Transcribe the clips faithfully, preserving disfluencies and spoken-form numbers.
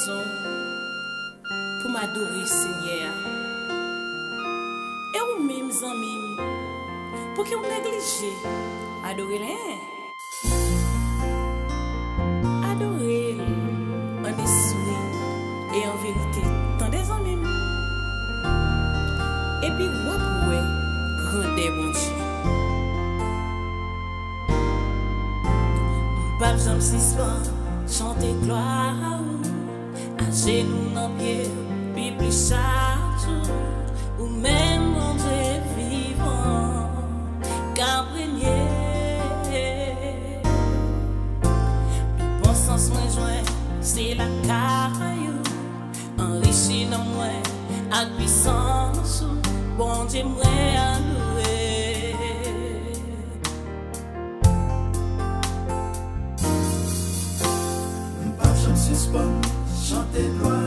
Pou m adore Senyè a. E ou menm, zanmi m, pouki w neglije adore l, en? Adore l an espri e an verite. Tande, zanmi m. Epi w ap wè grandè Bondye. M p ap janm sispann chante glwa ou. Ajenou nan pye w, pi plis chak jou. Ou menm, Bondye vivan, k ap renye. Pi bon sans mwen jwenn, se lakay ou. Anrichi nanm mwen ak pwisans ou, Bondye mwen adore. M p ap janm sispann chante glwa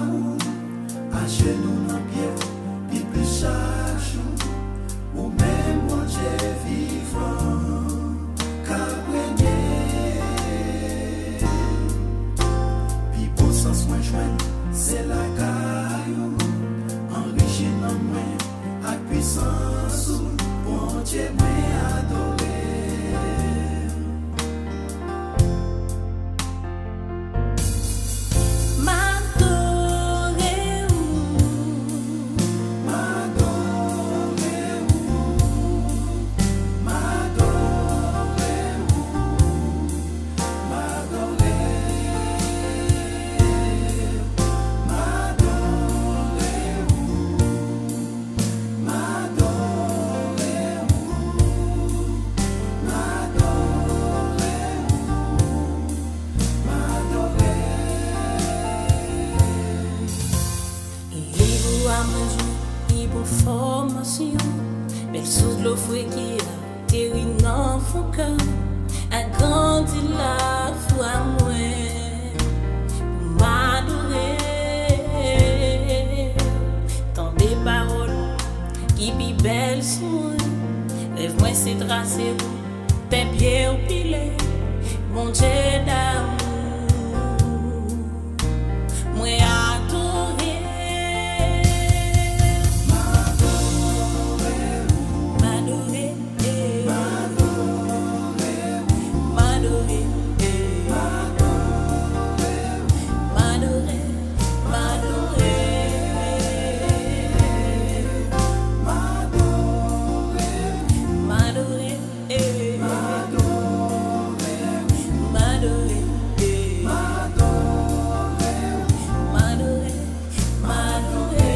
ou. Ajenou nan pye w, pi plis chak jou. Ou menm, Bondye vivan, k ap renye. Pi bon sans mwen jwenn, se lakay ou. Anrichi nanm mwen ak pwisans ou, Bondye mwen adore. M adore ou. M adore ou. M adore ou. M adore ou. M adore ou. M adore ou, m adore ou, m adore. Li pou a manje, li pou fòmasyon. Bèl sous dlo fre ki a ateri nan fon kè m, agrandi lafwa mwen pou m adore. Tande pawòl ki pi bèl sou mwen, rèv mwen se trase wout, tè pye w pile, Bondye damou. Mwen adore. M adore ou. M adore, eh. M adore ou. M adore, eh. M adore ou. M adore, m adore. M adore ou. M adore. M adore, m adore, m adore, m adore, m adore.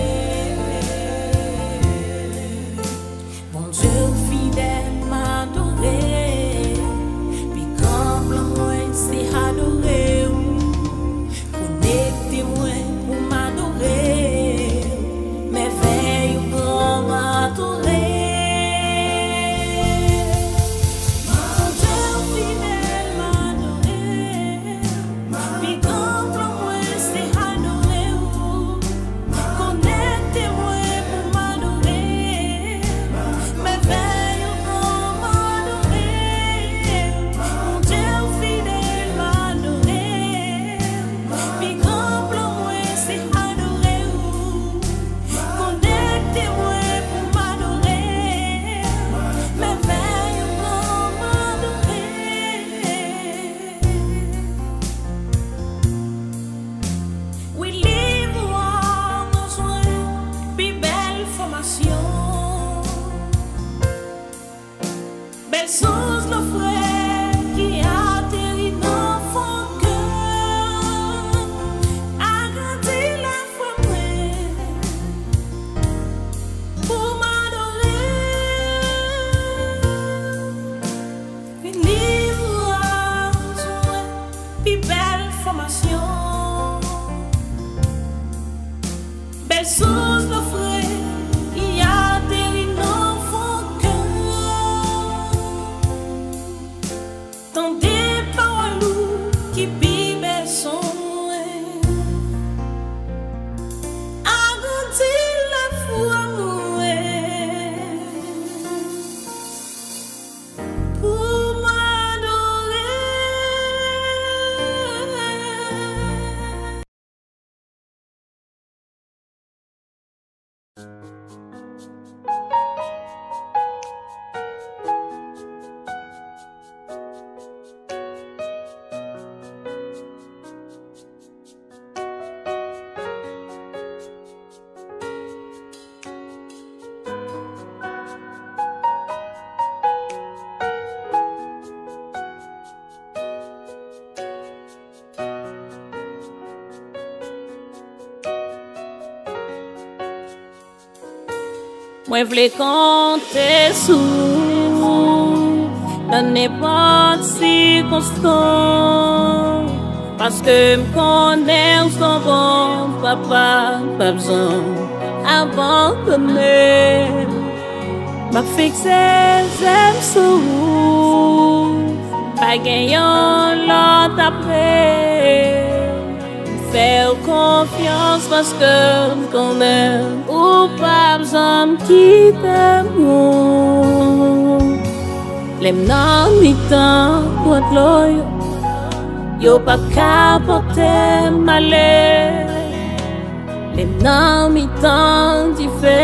Bondye ou fidèl, m adore. Pi gran plan mwen se adore ou. Konekte mwen pou m adore w, mèvèy ou gran m adore. Bondye ou fidèl m adore, pi gran plan mwen se adore w. Konekte mwen pou m adore w, mèvèy ou gran m adore. Bondye ou fidèl m adore. Pi gran plan mwen se adore ou. Konekte mwen pou m adore. Mèvèy ou gran m adore. Wi, liv ou an mwen jwenn pi bèl fòmasyon. Bèl sous dlo fre ki ateri nan fon kè m, agrandi lafwa mwen pou m adore w. Vin liv ou a jwenn pi bèl fòmasyon. Bèl sous dlo fre ki ateri nan fon kè m. Tande pawòl ou ki pi bèl sou mwen. Agrandi lafwa mwen pou m adore. Mwen vle konte sou ou nan nenpòt sikonstans, paske m konnen w se yon bon papa, m p ap janm abandone. M ap fikse je m sou ou, pa gen yon lòt apre. M fè w konfyans paske m konnen ou p ap janm kite m, non. Lè m nan mitan gwòt dlo yo, yo p ap ka pote m ale. Lè m nan mitan dife,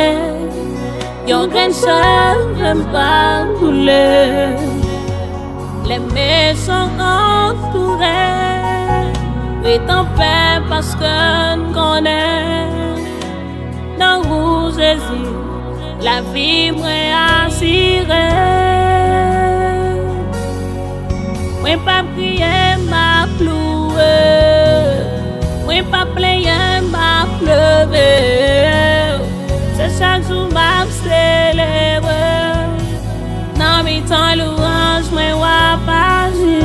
yon grenn cheve m p ap boule. Lè mechan antoure, ret anpè paske n konnen nan ou Jezi, lavi mwen asire. Mwen p ap kriye, m ap louwe w. Mwen p ap plenyen, m ap leve w. Se chak jou m ap selebre w. Nan mitan lwanj mwen w ap aji.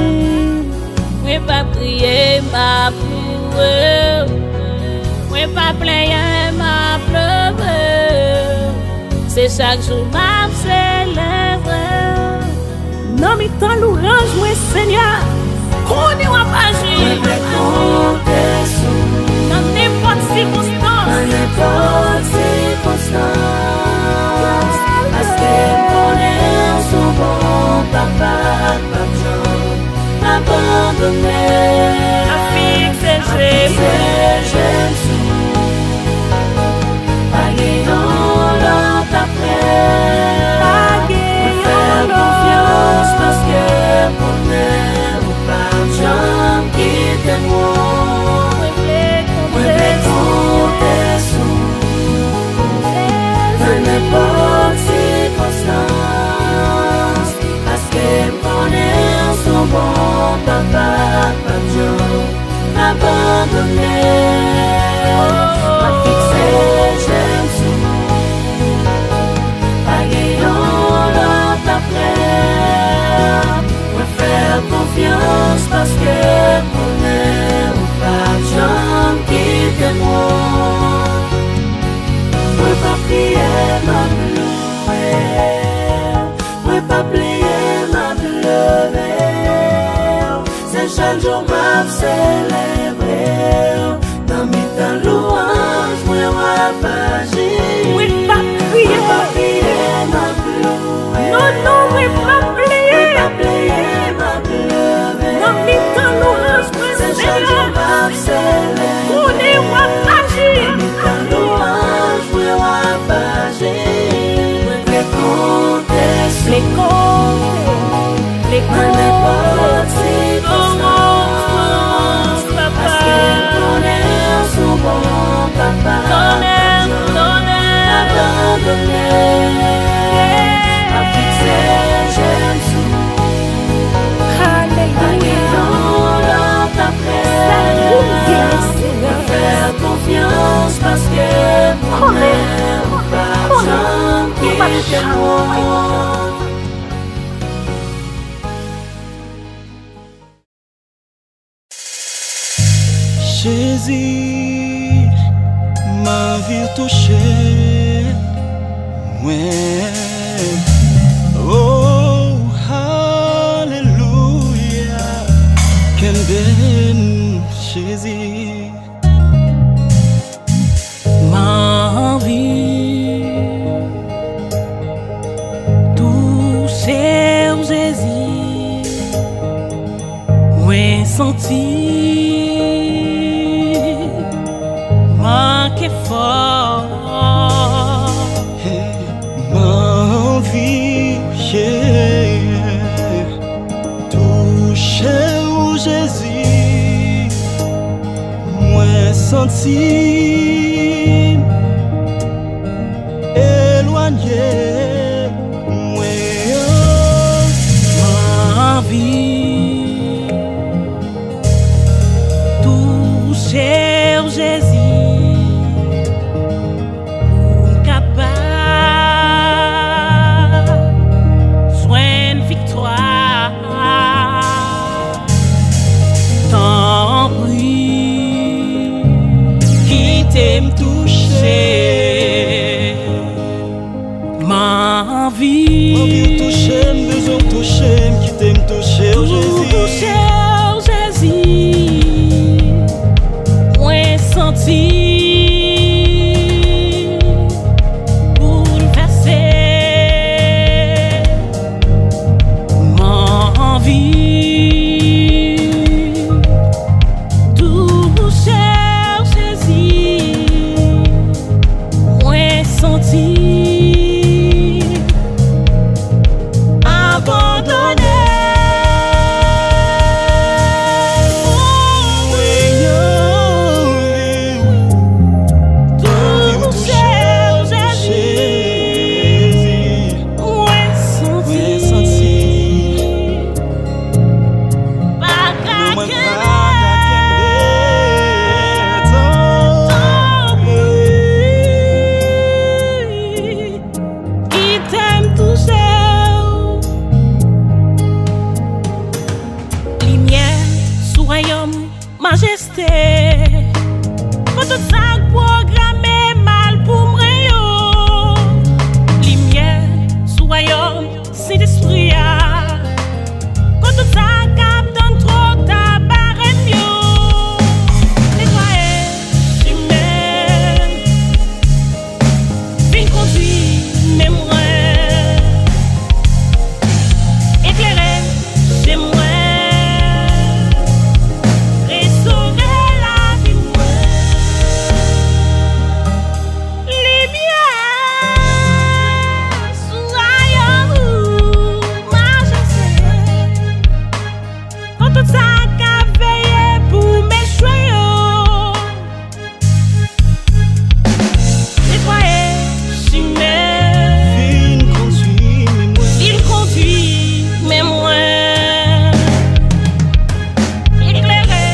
Mwen p ap kriye, m ap louwe w. Mwen p ap plenyen, m ap leve w. Se chak jou m ap selebre w. Nan mitan lwanj mwen, Senyè, konnen w ap aji. Mwen vle konte sou ou. Nan nenpòt sikonstans. Nan nenpòt sikonstans. Paske m konnen w se yon bon papa, m p ap janm abandone. M ap fikse je m sou ou. Pa gen yon lòt apre. Pa gen yon lòt. Mwen fè w konfyans paske m konnen ou p ap janm kite m, non. Mwen vle konte sou ou nan nenpòt sikonstans. Paske m konnen w se yon bon papa, m p ap janm abandone. M ap fikse je m sou ou. Pa gen yon lòt apre. Mwen fè w konfyans paske m konnen ou p ap janm kite m, non. Mwen p ap kriye, m ap louwe w. Mwen p ap pliye, m ap leve w. Se chak jou m ap selebre w. Nan mitan lwanj mwen w ap aji. Mwen p ap kriye. Mwen p ap kriye, m ap louwe w. Non, non, mwen p ap pliye. Mwen p ap pliye, m ap leve w. Nan mitan lwanj mwen, Senyè. Se chak jou m ap selebre w. Konnen w ap aji. Nan mitan lwanj mwen w ap aji. Mwen vle konte sou ou. Nan nenpòt sikonstans. Paske m konnen w se yon bon papa. M p ap janm abandone. M ap fikse je m sou ou. Pa gen yon lòt apre. Mwen fè w konfyans paske m konnen ou p ap janm kite m, non. Jezi, m anvi w touche mwen. Oh, alelouya. Kenbe m, Jezi. M anvi touche w, Jezi. Mwen santi manke fò. Jezi, mwen santi m elwanye, mwen anvi touche w, Jezi, pou m kapab jwenn viktwa. Tanpri, kite m touche. M anvi. M anvi w touche m, bezwen w touche m, kite m touche w, Jezi. Touche w, Jezi. Mwen santi boulvèse. M anvi touche w, Jezi. Mwen santi abandone. Mwen anvi touche w, Jezi. Mwen santi, mwen santi pa ka kenbe. Tanpri, kite m touche w. Limyè sou wayòm majeste. Kot tout sa k pwograme mal pou mwen yo. Limyè sou wayòm Sentespri a. Kot tout sa k ap tann twò ta bare m yo. Netwaye chimen m. Vin kondwi men mwen. Eklere je mwen. Restore lavi mwen. Limyè sou wayòm ou majeste. Kon tout sa k ap veye pou m echwe yo. Netwaye chimen. Vin kondwi men mwen. Vin kondwi men mwen. Eklere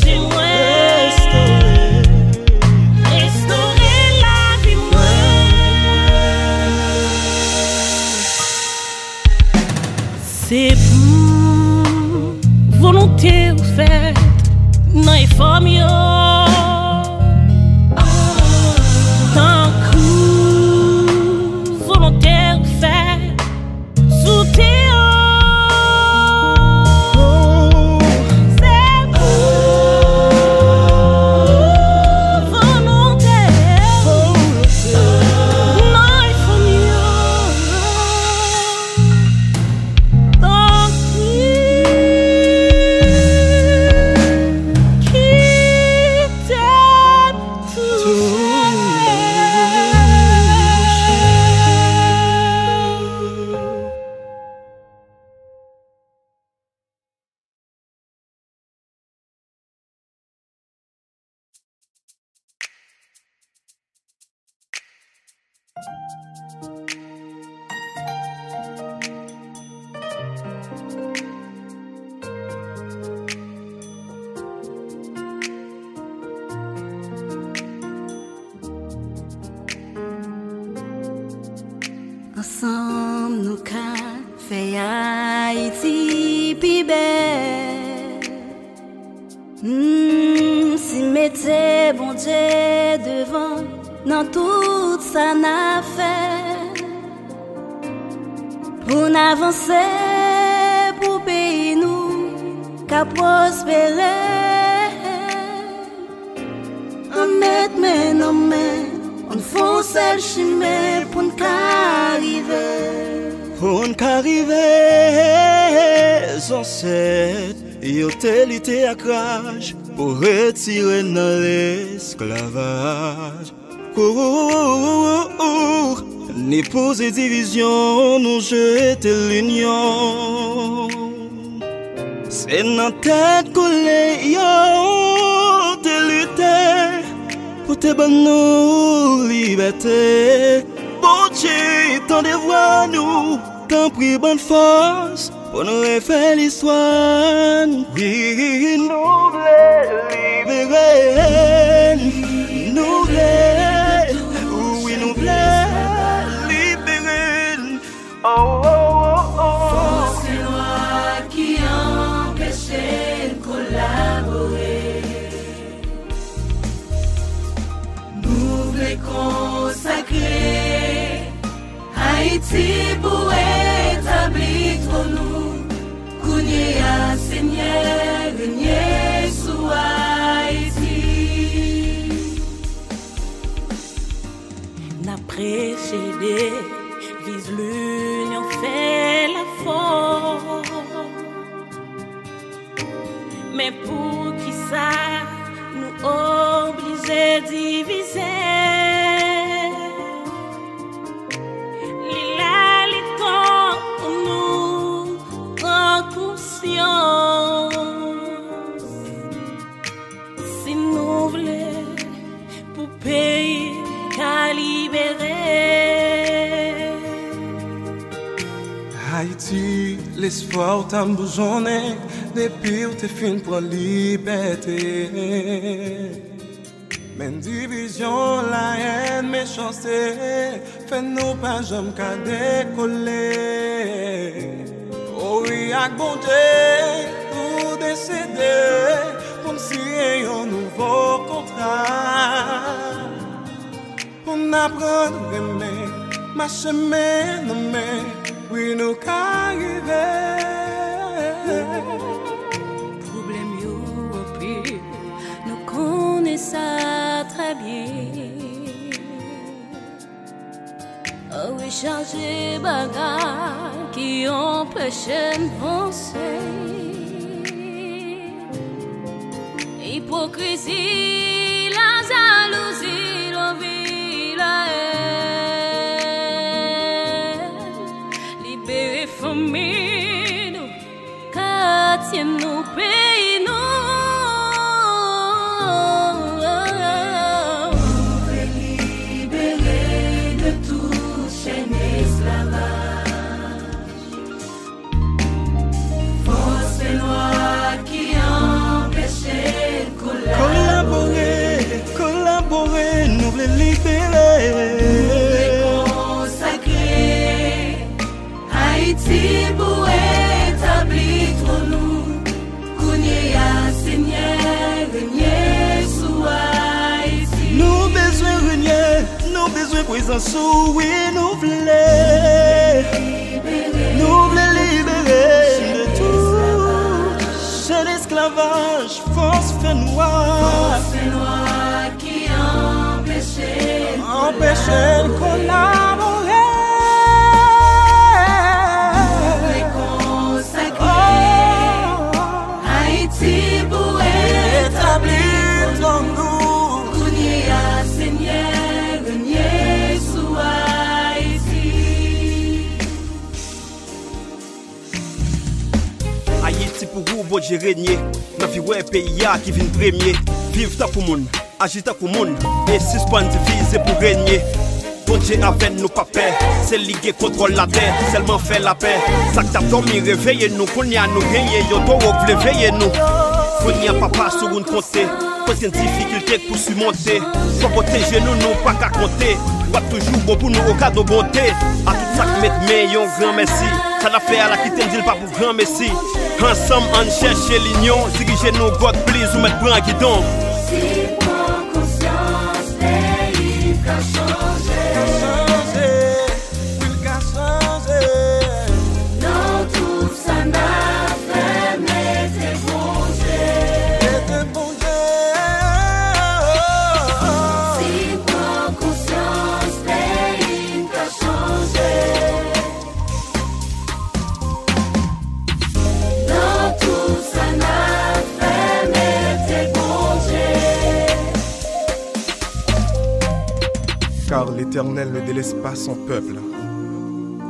je mwen. Restore. Restore lavi mwen. Se pou volonte w fèt nan efò m yo. Tankou volonte w fèt sou tè yo. Se pou volonte w nan efò m yo. Tanpri, kite m touche. Ansanm nou ka fè Ayiti pi bèl. Hmm, si mete Bondye devan nan tout sa n ap fè, pou n avanse, pou peyi nou ka pwospere. Ann met men nan men, ann fè yon sèl chimen pou n ka rive. Pou n ka rive, zansèt yo te lite ak raj pou retire n nan lesklavaj. Ou, ou, ou, ou, ou, n epouse divizyon, nou jete linyon. Se nan tèt kole yo te lite pou te ban nou libète. Bondye, tande vwa nou, tanpri ban n fòs pou nou refè listwa n. Wi, nou vle libere n. Nou vle, wi, nou vle libere n. Oh, oh, oh, oh. Fòs nwa ki anpeche n kolabore. Nou vle konsakre Ayiti pou etabli twòn nou. Kounye a, Senyè, renye sou Ayiti. N ap preche deviz linyon fè lafòs. Men poukisa nou oblije divize? Li lè, li tan pou nou pran konsyans. Si nou vle pou peyi ka libere. Ayiti, lespwa w t ap boujonnen depi w te fin pran libète. Men divizyon, lahèn, mechanste fè nou pa janm ka dekole. O wi, ak Bondye, nou deside pou n siyen yon nouvo kontra. Pou n aprann renmen, mache men nan men, wi, nou ka rive. Pwoblèm yo anpil, nou konnen sa trè byen. Wi, chanje bagay ki anpeche n vanse. Ipokrizi, lajalouzi, lanvi, lahèn. Libere fanmi nou, katye nou, peyi nou. Nou vle libere de tout chèn esklavaj. Fòs nwa ki anpeche n kolabore. Kolabore, kolabore, nou vle libere. Nou vle konsakre Ayiti pou etabli twòn nou. Kounye a, Senyè, renye sou Ayiti. Nou bezwen renye, nou bezwen prezans ou, wi, nou vle. Nou vle libere n de tout chèn esklavaj, fòs fè nwa. Fòs fè nwa ki anpeche n, anpeche n kolabore. Nou vle konsakre Ayiti pou etabli twòn nou. Kounye a, Senyè, renye sou Ayiti. Ayiti pou ou, Bondye renye. N anvi wè peyi a ki vin premye. Viv tankou moun, aji tankou moun, e sispann divize pou renye. Bondye avè n, nou pa pè, se li gen kontwòl latè. Sèlman fè lapè. Sa k t ap dòmi, reveye nou, kounye a nou genyen. Yon towo k vle veye nou. Kounye a, Papa, sou ou n konte. Fòs gen difikilte pou simonte. Fò pwoteje nou, nou pa ka konte. W ap toujou bon pou nou, o gad ou bonte. A tout sa k met men, yon gran mèsi. Sa n ap fè a la, kite n di l pa pou granmesi. Ansanm, ann chèche linyon. Dirije nou, God please, ou mèt pran gidon. Si pran konsyans, peyi ka chanje. Ka chanje, wi, l ka chanje. Nan tout sa n ap fè, mete Bondye. Mete Bondye. Si pran konsyans, peyi ka chanje. Nan tout sa n ap fè, mete Bondye. Car l'Éternel ne délaisse pas son peuple,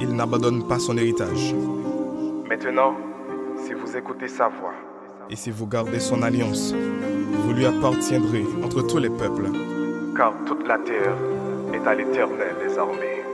il n'abandonne pas son héritage. Maintenant, Si vous écoutez sa voix, Et si vous gardez son alliance, vous lui appartiendrez entre tous les peuples. Car toute la terre est à l'Éternel des armées.